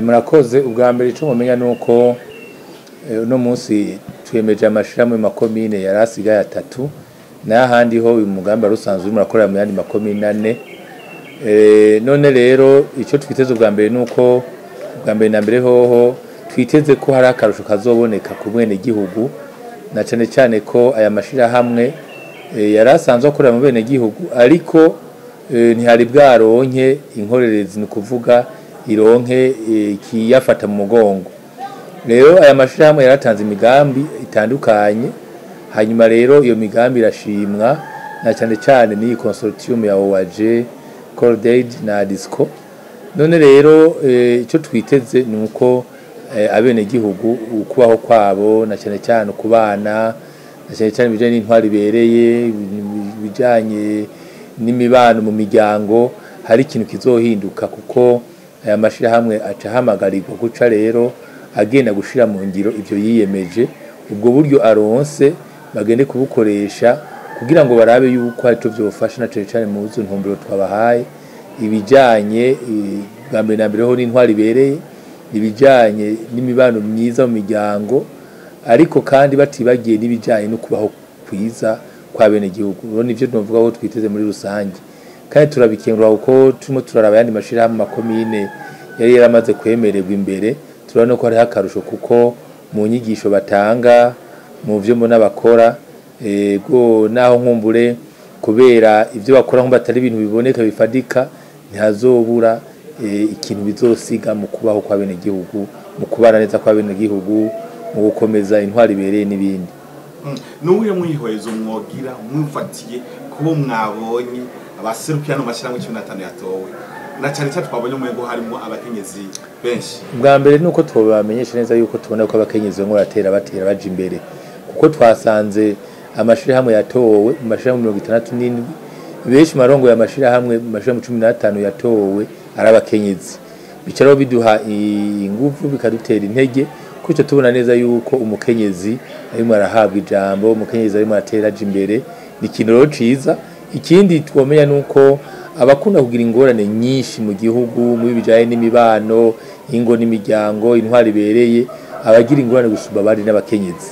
Murakoze. Ubwa mbere ico mumenya nuko uno munsi twemeje amashirahamwe makomine yari asigaye 3, n'ahandi ho uyu mugambi rusanzwe murakorera mu yandi makomine 4. None rero ico twiteze ubwa mbere nuko ubwa mbere na mbere hoho twiteze ko hari akarusho kazoboneka ku mwene gihugu, na cane cane ko aya mashirahamwe yari asanzwe akorera mu bene gihugu, ariko ntihari bwaronke inkorerezi, ni kuvuga ironke ikiyafata mu mugongo. Rero aya mashirahamwe yaratanze imigambi itandukanye, hanyuma rero iyo migambi irashimwa na cane cane n'iyi consortium ya OAG, Cordaid na Disco. None rero ico twiteze nuko abene gihugu ukubaho kwabo, na cane cane kubana, na cane cane bijanye n'intwari ibereye, bijanye n'imibano mu miryango, hari ikintu kizohinduka, kuko aya mashirahamwe aca ahamagarirwa guca rero agenda gushira mu ngiro ivyo yiyemeje. Ubwo buryo aronse bagende kubukoresha kugira ngo barabe yuko hari ico vyofasha, na cane cane mu ntumbero twabahaye, ibijanye bwa mbere na mbere ho n'intwari ibereye, ibijanye n'imibano myiza mu miryango, ariko kandi batibagiye n'ibijanye no kubaho kwiza kwa bene gihugu. Rero nivyo novuga ko twiteze muri rusange, kandi turabikengura kuko turimo turaraba yandi mashirahamwe makomine yari yaramaze kwemererwa imbere, turabona ko hariho akarusho, kuko mu nyigisho batanga, mu vyo mbona bakora, ego naho nkumbure kubera ivyo bakora nkumva atari ibintu biboneka bifadika, ntihazobura ikintu bizosiga mu kubaho kwa bene gihugu, mu kubana neza kwa bene gihugu, mu gukomeza intwari ibereye n'ibindi. Nuwe mwihwezo mwogira mwifatiye kubo mwabonye abaserukira no mashirahamwe 15 yatowe, na cyane cyane twabonye umwego harimo abakenyezi benshi. Ubwa mbere nuko tubamenyesha neza yuko tubona ko abakenyezi bamwe batera baje imbere, kuko twasanze amashirahamwe yatowe mu mashirahamwe 67 benshi marongo ya mashirahamwe mu mashirahamwe 15 yatowe ari abakenyezi. Bicaro biduha inguvu, bikadutera intege, kuko tubona neza yuko umukenyezi arimo arahabwa ijambo, umukenyezi arimo aratera aje imbere, ni ikintu rero ciza. Ikindi twomenya nuko abakunda kugira ingorane nyinshi mu gihugu mu bijanye n'imibano, ingo n'imiryango, intwari ibereye, abagira ingorane gusumba abandi n'abakenyezi.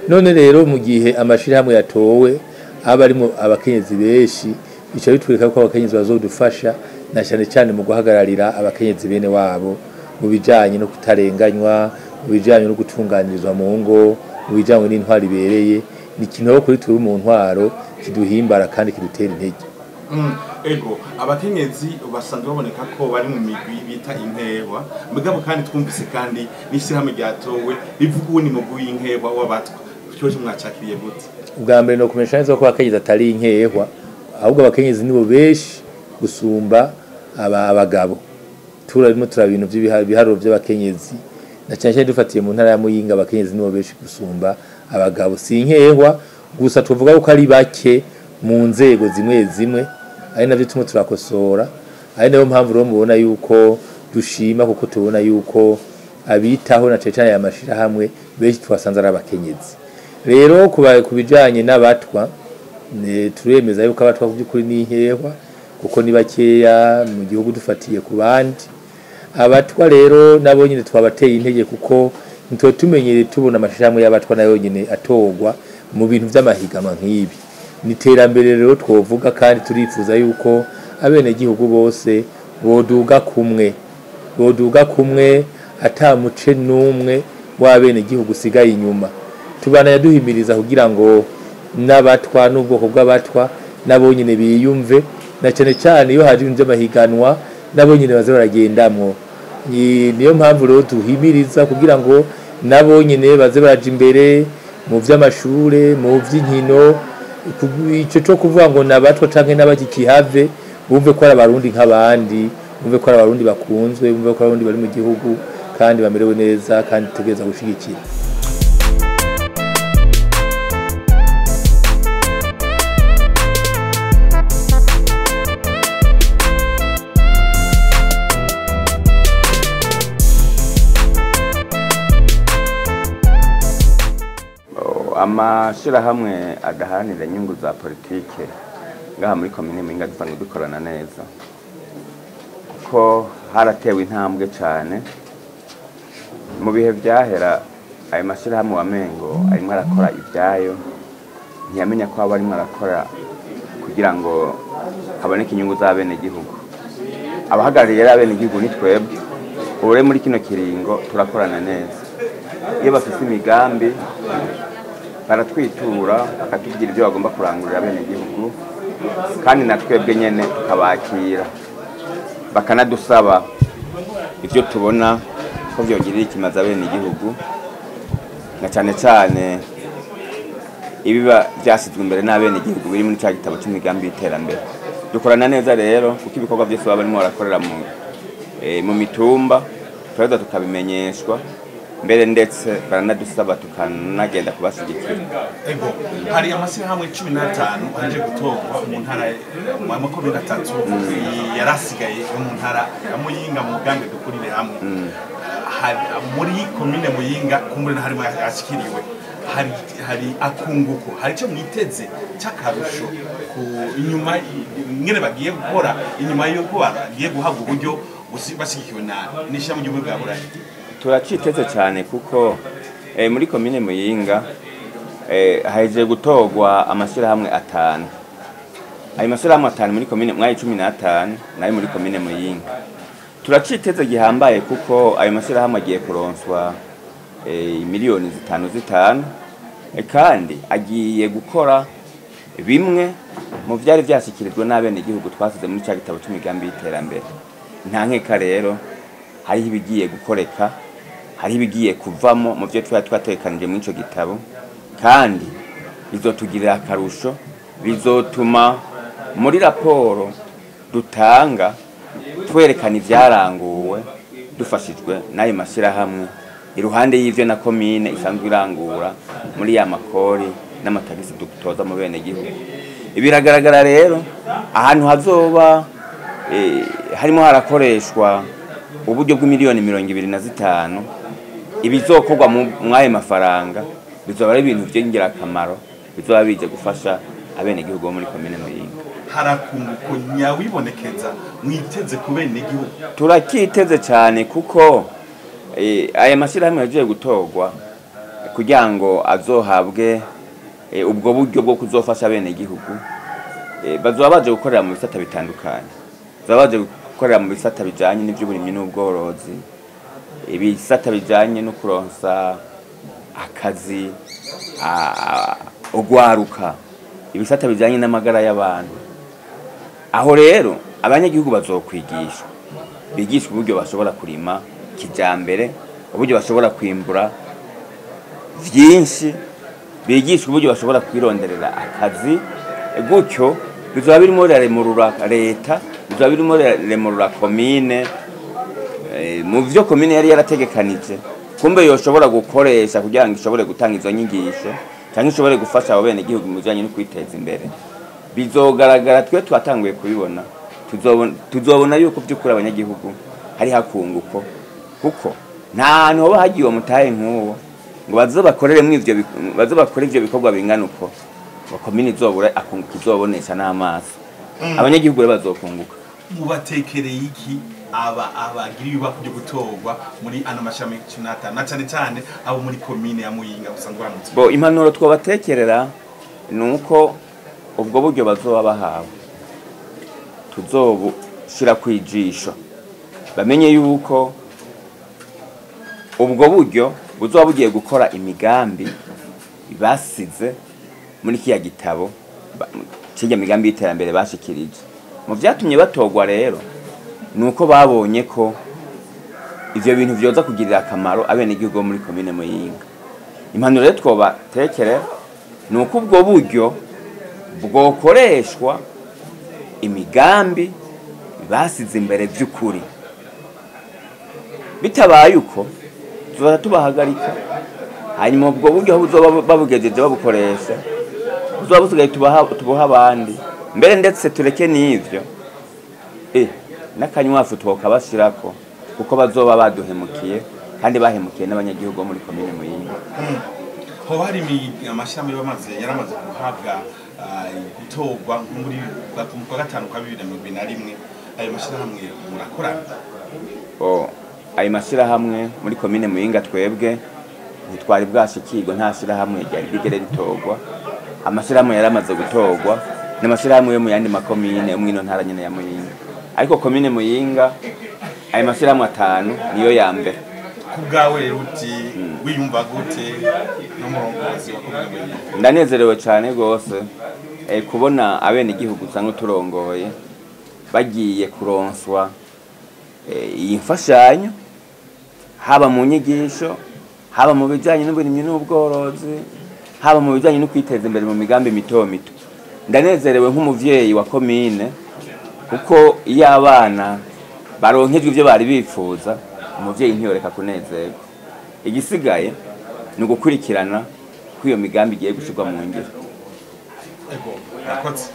None rero mu gihe amashirahamwe yatowe aba arimo abakenyezi benshi, bica bitwereka ko abakenyezi bazodufasha, na cyane cyane mu guhagararira abakenyezi bene wabo mu bijanye no kutarenganywa, mu bijanye no gutunganirizwa mu ngo, mu bijanye n'intwari ibereye. Ni ikintu rero kuri turi mu ntwaro kiduhimbara kandi kidutera intege. Ego abakenyezi basanzwe baboneka ko bari mu migwi bita inkehwa, mugabo kandi twumvise kandi n'ishyirahamwe ryatowe rivuga uwo ni mugwi w'inkehwa w'abatwa, ikibazo mwacakiriye gute? Ubwa mbere no kumesha neza ko abakenyezi atari inkehwa, ahubwo abakenyezi nibo benshi gusumba abagabo. Turarimo turaba ibintu by'ibiharuro by'abakenyezi, na cyane cyane dufatiye mu ntara ya Muyinga, abakenyezi nibo benshi gusumba abagabo. Si inkehwa gusa, tuvuga ko ari bake mu nzego zimwe zimwe, ari navyo tumwe turakosora. Ari nayo mpamvu rero mubona yuko dushima, kuko tubona yuko abitaho na cyane cyane aya mashirahamwe benshi twasanze ari abakenyezi. Rero kubijanye n'abatwa, turemeza yuko abatwa by'ukuri ni inkehwa, kuko ni bakeya mu gihugu dufatiye ku bandi. Abatwa rero nabo nyine twabateye intege, kuko ntitwe tumenyereye tubona amashirahamwe y'abatwa nayo nyine atorwa mu bintu vy'amahiganwa nk'ibi. Ni iterambere rero twovuga, kandi turifuza yuko abene gihugu bose boduga kumwe ata muce numwe w'abene gihugu usigaye inyuma. Tubana yaduhimiriza kugira ngo n'abatwa n'ubwoko bw'abatwa nabo nyine biyumve, na cyane cyane iyo haje ibintu by'amahiganwa nabo nyine baze baragendamwo. Niyo mpamvu rero duhimiriza kugira ngo nabo nyine baze baraja imbere mu vy'amashure, mu vy'inkino. Ico co kuvuga ngo nabatwa canke n'abakikihave, bumve ko ari abarundi nk'abandi, bumve ko ari abarundi bakunzwe, bumve ko ari abarundi bari mu gihugu kandi bamerewe neza, kandi tutegereza gushigikira. Amashirahamwe adaharanira inyungu za politike ngaha muri komine Muyinga dusanzwe dukorana neza, kuko haratewe intambwe cyane. Mu bihe vyahera ayo mashyirahamwe wamengo arimwo arakora ibyayo, ntiyamenya ko aba arimwo arakora kugira ngo haboneke inyungu z'abenegihugu. Abahagarariye rero abenegihugu ni twebwe. Ubu rero muri kino kiringo turakorana neza. Iyo bafise imigambi baratwitura, bakatubwira ibyo bagomba kurangurira abenegihugu, kandi na twebwe nyene tukabakira, bakanadusaba ibyo tubona ko vyogirira ikimazi abenegihugu, na cane cane ibiba vyasizwe imbere n'abenegihugu biri muri ca gitabo c'imigambi y'iterambere. Dukorana neza rero, kuko ibikorwa vyose baba barimo barakorera mu mitumba turaheza tukabimenyeshwa, mbere ndetse baranadusaba tukanagenda kubashigikira. Ego, hari amashyirahamwe 15 aje gutorwa mu ntara, mu makomine atatu yarasigaye yo mu ntara ya Muyinga mu mugambi Dukurire Hamwe. Muri komine Muyinga kumbure harimo yashikiriwe, hari akunguko, hari icyo mwiteze cy'akarusho ku inyuma mwene bagiye gukora inyuma y'uko bagiye guhabwa uburyo bashyigikiwe na n'ishyirahamwe ry'ubumwe bwa Burayi? Turaciteze cyane kuko muri komine Muyinga hahejeje gutorwa amashyirahamwe 5. Ayo mashyirahamwe 5 muri komine mwayi 15 nayo muri komine Muyinga. Turaciteze gihambaye kuko ayo mashyirahamwe agiye kuronswa miliyoni 5 kandi agiye gukora bimwe mu vyari vyashyikirijwe n'abenegihugu twasize muri ca gitabo c'imigambi y'iterambere. Nta nkeka rero hariho ibigiye gukoreka, hariho ibigiye kuvamo mu vyo twari twatekanije muri ico gitabo, kandi bizotugirira akarusho, bizotuma muri raporo dutanga twerekana ivyaranguwe dufashijwe n'ayo mashyirahamwe, iruhande y'ivyo na komine isanzwe irangura muri ya makori n'amatagisi dutoza mu benegihugu. Biragaragara rero ahantu hazoba harimo harakoreshwa uburyo bw'imiliyoni 25, ibizokorwa mw'ayo mafaranga bizoba ari ibintu vy'ingirakamaro, bizoba bije gufasha abenegihugu bo muri komine Muyinga. Harakunguko nyawibonekeza mwiteze ku benegihugu? Turakiteze cyane kuko aya mashyirahamwe yagiye gutorwa kugira ngo azohabwe ubwo buryo bwo kuzofasha abenegihugu. Bazoba baje gukorera mu bisata bitandukanye, bazoba baje gukorera mu bisata bijanye n'ivy'uburimyi n'ubworozi, ibisata bijanye no kuronsa akazi, ugwaruka, ibisata bijanye n'amagara y'abantu. Aho rero abanyagihugu bazokwigishwa, bigishwa uburyo bashobora kurima kijambere, uburyo bashobora kwimbura vyinshi, bigishwa uburyo bashobora kwironderera akazi. Gutyo bizoba birimo biraremurura leta, bizoba birimo biraremurura komine mu vyo komine yari yarategekanije kumbe yoshobora gukoresha kugira ngo ishobore gutanga izo nyigisho cyangwa ishobore gufasha abo benegihugu mu bijanye no kwiteza imbere. Bizogaragara, twe twatanguye kubibona, tuzobona yuko by'ukuri abanyagihugu hari hakunguko, kuko nta hantu hoba hagiye uwo mutahe nk'uwo ngo bazobakoreremwo ivyo bazobakore ivyo bikorwa bingana uko, ngo komine izobura akunguka izobonesha n'amaso. Abanyagihugu rero bazokunguka. Mubatekereye iki abagira ibibako byo gutorwa muri ano mashami 15, na cane cane abo muri komine ya Muyinga usanzwe baramutse? Bo impanuro twobatekerera nuko ubwo buryo bazoba bahawe tuzobushira kwijisho, bamenye yuko ubwo buryo buzoba bugiye gukora imigambi basize muri kiya gitabo kirya migambi y'iterambere bashikirije. Mu vyatumye batogwa rero nuko babonye ko ivyo bintu vyoza kugirira akamaro abenegihugu bo muri komine Muyinga. Impanuro rero twobatekerera nuko ubwo buryo bwokoreshwa imigambi basize imbere vy'ukuri. Bitabaye uko tuzoza tubahagarika, hanyuma ubwo buryo aho buzoba babugejeje babukoresha buzoba busigaye tuboha abandi, mbere ndetse tureke n'ivyo n'akanywafu twokabashirako, kuko bazoba baduhemukiye kandi bahemukiye n'abanyagihugu bo muri komine Muyinga. Hoba hari amashyirahamwe yaramaze guhabwa gutorwa muri kwa gatanu kwa 2021, ayo mashyirahamwe murakorana? Ayo mashyirahamwe muri komine Muyinga twebwe ntitwari bwashikirwe, nta shyirahamwe ryari bwigere ritorwa. Amashyirahamwe yari amaze gutorwa ni amashyirahamwe yo mu yandi makomine yo mw'ino ntara nyene ya Muyinga, ariko komine Muyinga ayo mashyirahamwe 5 niyo ya mbere. Ku bwawe rero uti wiyumva gute n'umurongozi wa komine Muyinga? Ndanezerewe cyane rwose kubona abenegihugu usanga turongoye bagiye kuronswa iyi mfashanyo, haba mu nyigisho, haba mu bijyanye n'uburimyi n'ubworozi, haba mu bijyanye no kwiteza imbere mu migambi mito mito. Ndanezerewe nk'umuvyeyi wa komine, kuko iyo abana baronkejwe ibyo bari bifuza, umuvyeyi ntiyoreka kunezerwa. Igisigaye ni ugukurikirana ko iyo migambi igiye gushirwa mu ngiro. Ego, murakoze.